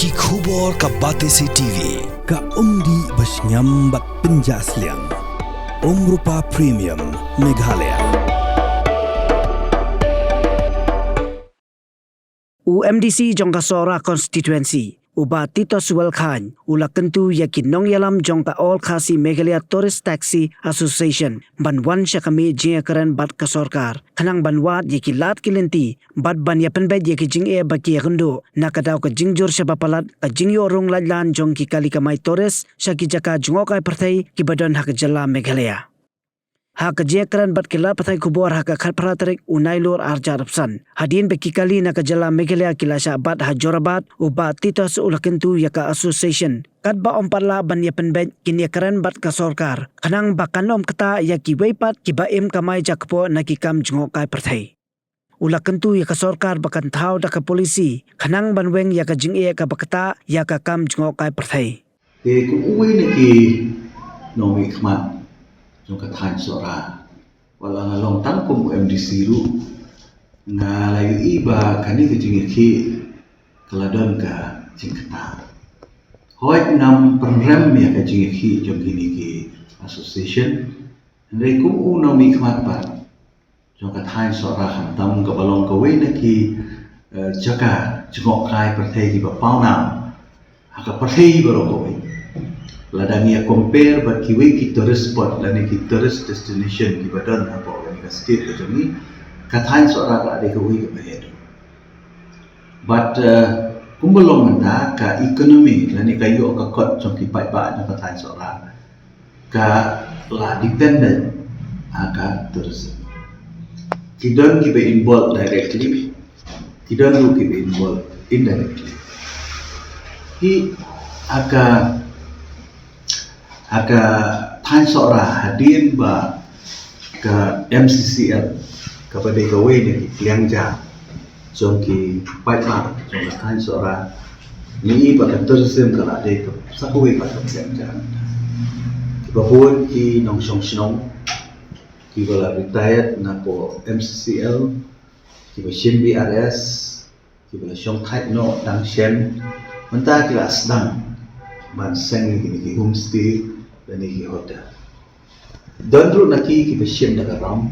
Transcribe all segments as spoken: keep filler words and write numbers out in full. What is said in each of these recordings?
Ki khubor ka Batesi T V, ka umdih ba shngiam bad pynjah sliang. Umrupa Premium, Meghalaya. U M D C jong ka Sohra Constituency, u Bah Titoswell Chyne, u la kyntu ïa ki nongïalam jong ka All Khasi Meghalaya Tourist Taxi Association ban wan sha ka mih jingïakren bad ka sorkar, khnang ban wad ïa ki lad ki lynti bad ban ïa pynbeit ïa ki jingeh ba ki ïakynduh na ka daw ka jingjur shaba palat ka jingïoh rung laitlan jong ki kali kamai tourist sha ki jaka jngohkai pyrthei kiba don ha ka jylla Meghalaya. Ha ka jingïakren bad ki lad pathai khubor ha ka khatphra tarik u Nailur arhajar arphew san, hadien ba ki kali na ka jylla Meghalaya ki la shah bat ha Jorabat, u Bah Titos u la kyntu ïa ka association, katba ym pat lah ban ïa pynbeit, kin ïakren bad ka sorkar, khnang ba kan ym ktah ïa kiwei pat kiba im kamai jakpoh na ki kam jngohkai pyrthei. U la kyntu ïa ka sorkar ba kan thaw da ka polisi khnang ban weng ïa ka jingeh kaba ktah ïa ka kam jngohkai pyrthei. Te kum uwei na ki nongmihkhmat jong ka thaiñ Sohra, wat la nga long tang kum u M D C ruh, nga la ïohi ba kane ka jingïakhih ka la don ka jingktah. Hooid, ngam pynrem ïa ka jingïakhih jong kine ki association, hynrei kum u nongmihkhmat pat jong ka thaiñ Sohra, khamtam kaba long kawei na ki, eh, jaka jngohkai pyrthei kiba pawnam ha ka pyrthei baroh kawei. Lada ngi ïa compare bad kiwei ki tourist spot lane ki tourist destination kiba don hapoh kane ka state ka jong ngi, ka thaiñ Sohra ka la dei kawei kaba heh. Bad, eh, kumba long mynta, ka economy lane ka ïoh ka kot jong ki paidbah jong ka thaiñ Sohra ka la dependent ha ka tourism. Ki don kiba involved directly, ki don ruh kiba involved indirectly. Hi ha ka, ha ka thaiñ Sohra, hadien ba ka M C C L, kaba dei kawei na ki pliang ja jong ki paidbah jong ka thaiñ Sohra, ngi i ba ka tourism ka la dei ka sa kawei pat ka pliang ja. Kiba bun ki nongshong shnong kiba la retired napoh M C C L, kiba shim B R S, kiba la shong thait noh dang shen, mynta ki la sdang ban seng ïa kine ki homestay lane ki hotel. Don ruh na ki kiba shim da ka ram,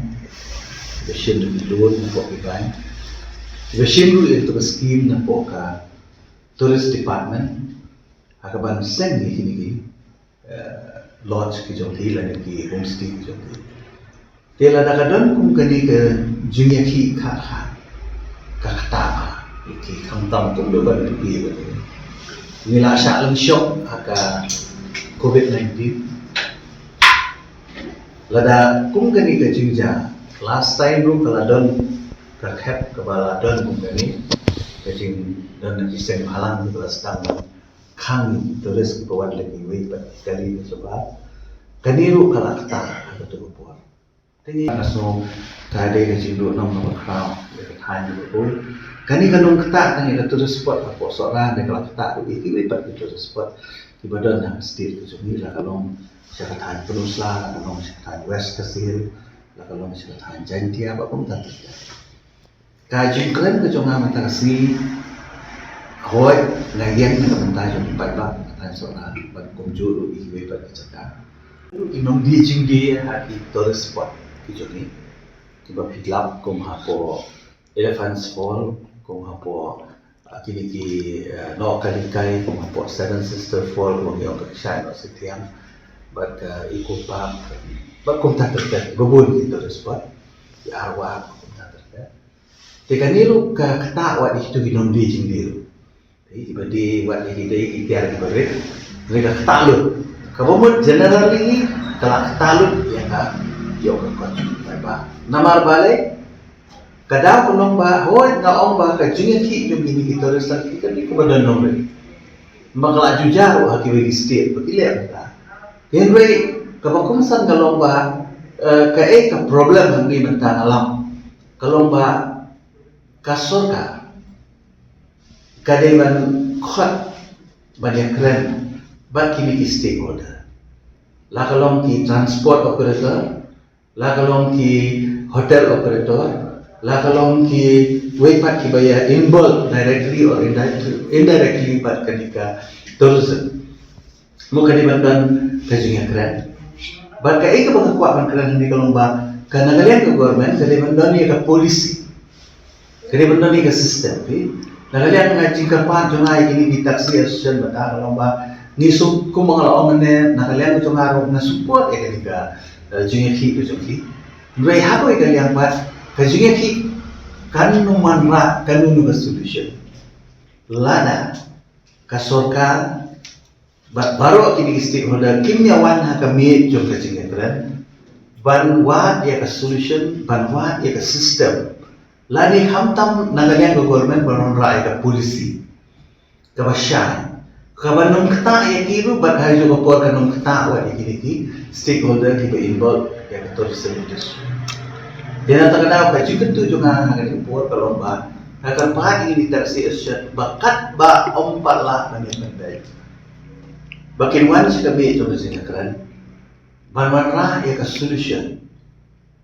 kiba shim da ki loan napoh ki bank, kiba shim ruh ïa kata ka scheme napoh ka tourist department, ha kaban seng ïa kine ki, eh, lodge ki jong ki lane ki homestay ki jong ki. Te lada ka don kum kane ka jingïakhih kha kha, ka ktah ïa ki, khamtam kumno ban ïa ki. Ngi la shah lynshop ha ka covid nineteen. Lada kum kane ka jingjia, last time ruh ka la don ka khep kaba la don kum kane ka jingdon na ki seng bhalang kiba la sdang ban khang ïa ki tourist kiba wan leit kiwei pat ki kali kiba shabar. Kane ruh ka la ktah ha kato ka por. Te ngi nga sngew ka dei ka jingduh nong kaba khraw ïa ka thaiñ kaba bun. Kane ka nong ktah tang ïa ka tourist spot hapoh Sohra, hynrei ka la ktah ruh ïa kiwei pat ki tourist spot kiba don ha ka state ka jong ngi, la ka long sha ka thaiñ Pynursla, la ka long sha ka thaiñ West Khasi Hills, la ka long sha ka thaiñ Jaintia bad kumta ter ter. Ka jingkren ka jong nga mynta ka sngi, hooid, nga ïeng na ka bynta jong ki paidbah ka thaiñ Sohra bad kumjuh ruh ïa kiwei pat ki jaka. Ki nongdie jingdie ha ki tourist spot ki jong ngi, kiba phi lap kum hapoh Elephants Fall, kum hapoh, ah, kine ki, ah, Nohkalikai, kum hapoh Seven Sister Fall, kum ngi ong ka Kshai Nohsithiang, bad ka Eco Park, bad kumta ter ter, ba bun ki tourist spot, ki Arwah, kumta ter ter. Te kane ruh ka ktah wat ïa kito ki nongdie jingdie ruh. Te kiba die wat ïa ki dei ki tiar kiba rit, hynrei ka ktah lut. Kaba mut generally ka la ktah lut ïa ka, ïoh ka kot. Namar balei? Ka daw ka long ba, hooid, nga ong ba ka jingïakhih jong kine ki tourist ki kane kaba don nongrim. Ba ka la ju jia ruh ha kiwei ki state ba ki leh mynta. Hynrei kaba kongsan ka long ba, eh, kaei ka problem hangne mynta nga lam, ka long ba ka sorkar ka dei ban khot ban ïakren bad kine ki stakeholder. La ka long ki transport operator, la ka long ki hotel operator, La ka long kiwei pat kiba ïa involve directly or indirectly, indirectly bad kane ka tourism. Mo ka dei ban don ka jingïakren. Bad kaei kaba nga kwah ban kren hangne ka long ba ka na ka liang ka government ka dei ban don ïa ka policy. Ka dei ban don ïa ka system, phi. Na ka liang ka jingkyrpad jong nga ïa kine ki taxi association mynta ka long ba ngi suk, kumba nga la ong mynne, na ka liang jong nga ruh nga support ïa kane ka, eh, jingïakhih ka jong ki. Hynrei ha kawei ka liang pat ka jingïakhih kan ym wanrah kano kano ka solution lada ka sorkar bad baroh kine ki stakeholder kim ïa wan ha ka miej jong ka jingïakren ban wad ïa ka solution, ban wad ïa ka system. Lane khamtam na ka liang ka government ban wanrah ïa ka policy kaba shai, kaban ym ktah ïa ki ruh bad ha kajuh ka por kan ym ktah wat ïa kine ki stakeholder kiba involve ïa ka tourism industry. Te na kata ka daw ka jingkyntu jong nga ha kane ka por ka long ba nga kyrpad ïa kine ki taxi association ba katba ym pat lah ban ïa ban dei ba kin wan sha ka miej jong ka jingïakren ban wanrah ïa ka solution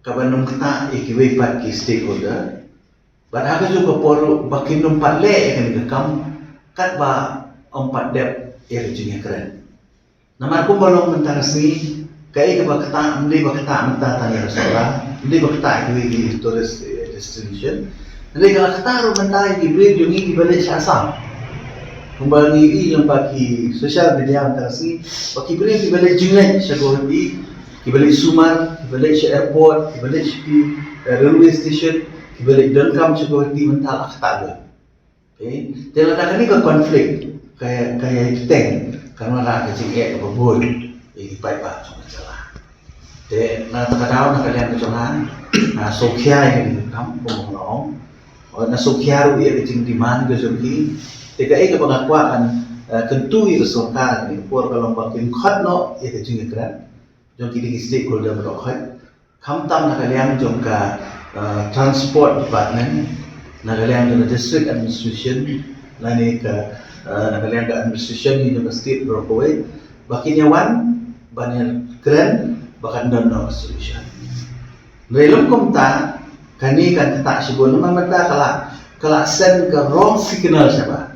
kaban ym ktah ïa kiwei pat ki stakeholder. Bad ha kajuh ka por ruh ba kin ym pat leh ïa kane ka kam katba ym pat dep ïa ka jingïakren. Namar kumba long mynta ka sngi, kaei kaba ktah, ym dei ba ktah mynta tang ïa ka Sohra, ym dei ba ktah ïa kiwei ki tourist, eh, destination. Hynrei ka la ktah ruh mynta ïa ki briew jong ngi kiba leit sha Assam. Kumba ngi ïohi lyngba ki social media mynta ka sngi ba ki briew kiba leit jingleit sha Guwahati, kiba leit sumar, kiba leit sha airport, kiba leit sha ki, eh, railway station, kiba leit donkam sha Guwahati mynta la ktah ruh. Okay. Te lada kane ka conflict ka, ka ïai bteng, kan wanrah ka jingeh kaba bun ïa ki paidbah jong ka jylla. Te na kata ka daw na ka liang ka jong nga, nga sngewkhia ïa kane ka kam, kumba nga la ong. Nga sngewkhia ruh ïa ka jingdemand ka jong ki. Te kaei kaba nga kwah ban, eh, kyntu ïa ka sorkar ha kane ka por ka long ba kin khot noh ïa ka jingïakren jong kine ki stakeholder baroh khoit. Khamtam na ka liang jong ka, eh, transport department, na ka liang jong ka district administration, lane ka, eh, na ka liang ka administration hi jong ka state baroh kawei, ba kin ïa wan ban ïakren ba kan don noh ka solution. Hynrei lym kumta, kane kan ktah shibun namar mynta ka la, ka la send ka wrong signal shabar.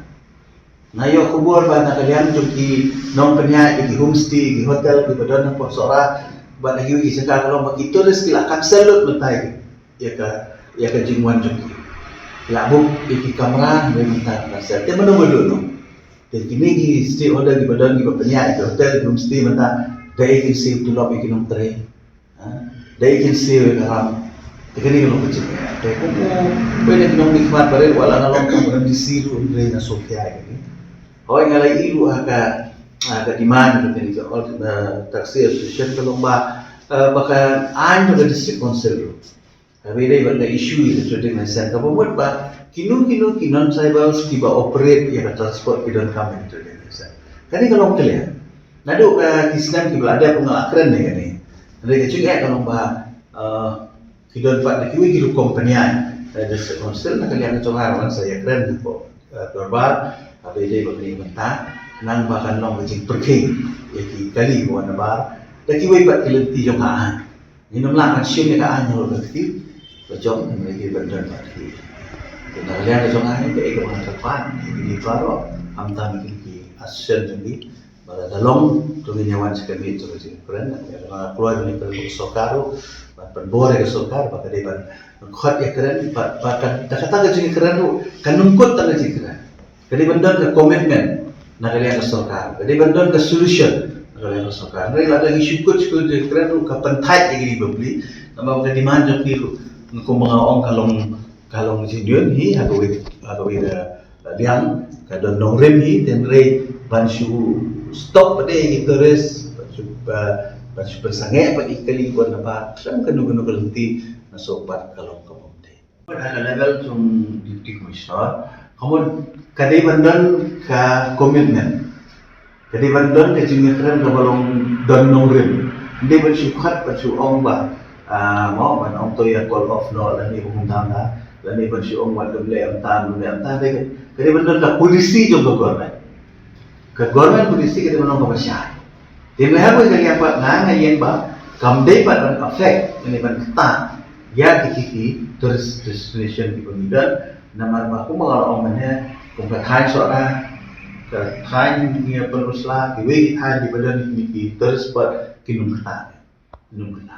Nga ïoh khubor ba na ka liang jong ki nongpynïaid ïa ki homestay, ki hotel kiba don ha Port Sohra bad ha kiwei ki jaka ka long ba ki tourist ki la cancel lut mynta ïa ka, ïa ka jingwan jong ki. Ki la book ïa ki kamra, hynrei mynta ki cancel. Te mano ba duh noh? Te kine ki stakeholder kiba don kiba pynïaid ïa ki hotel, ki homestay mynta, dei kin siew tulop ïa ki nongtrei. Ha? Dei kin siew ïa ka ram. Te kane ka long ka jingeh. Te kum u, uwei na ki nongmihkhmat barit, wat la nga long kum u M D C ruh, hynrei nga sngewkhia ïa kane. Hooid, nga la ïohi ruh ha ka, ha ka demand ka kane ka, eh, taxi association ka long ba, eh, ba ka aiñ jong ka district council ruh kaba ïadei bad ka issue ïa ka trading license kaba mut ba kino kino ki non-tribals kiba operate ïa ka transport ki donkam ïa ka trading license. Kane ka long clear. Naduh, eh, ki snem kiba la dep nga la kren ïa kane. Hynrei ka jingeh ka long ba, eh, ki don pat da kiwei ki rukom pynïaid, eh, district council na ka liang ka jong nga ruh ngan sa ïakren hapoh, eh, dorbar, haba ïadei bad kane ka bynta, khnang ba kan long ka jingpyrkhing ïa ki kali ba wan nabar da kiwei pat ki lynti jong ka aiñ. Ngin ym lah ban shim ïa ka aiñ halor ka kti ba jong, hynrei ki ban don pat ki. Te na ka liang ka jong nga hi kaei kaba nga kyrpad ïa kine baroh, khamtam ïa kine ki association jong ki, ba lada long to ngin ïa wan sha ka miej jong ka jingkren. Ïa kaba nga kloi ban ïakren bad ka sorkar ruh, ban pynbor ïa ka sorkar ba ka dei ban khot ïakren, ba, ba ka, da kata ka jingkren ruh kan ym kut tang ka jingkren. Ka dei ban don ka commitment na ka liang ka sorkar, ka dei ban don ka solution na ka liang ka sorkar. Hynrei lada ngi shu kut shu kut jingkren ruh ka pynthait ïa kine ki bapli. Namar ka demand jong ki ruh, kumba nga ong, ka long, ka long genuine hi ha kawei, ha kawei ka liang, ka don nongrim hi, te hynrei ban shu stop pat ïa ki tourist, ban shu, ba, ban shu pynsangeh pat ïa ki kali ba wan nabar khlem kano kano ka lynti, nga sngew pat ka long kaba ym dei. Ha ka level jong Deputy Commissioner, ka mut ka dei ban don ka commitment. Ka dei ban don ka jingïakren kaba long don nongrim. Ym dei ban shu khot, ban shu ong ba, ah, mo, ban ong to ïa call off noh, lane ba kumta kumta, lane ban shu ong ba ym leh kumta, ym leh kumta. Ka dei, ka dei ban don ka policy jong ka government. Ka government policy ka dei ban long kaba shai. Te lehse ha kawei ka liang pat nga, nga ïeng ba kam dei pat ban affect, lane ban ktah ïa ki ki tourist destination kiba ngi don. Namar ba kumba nga la ong mynne, kum ka thaiñ Sohra, ka thaiñ Pynursla, kiwei ki thaiñ kiba don ki tourist spot, ki nongkynta, nongkynta.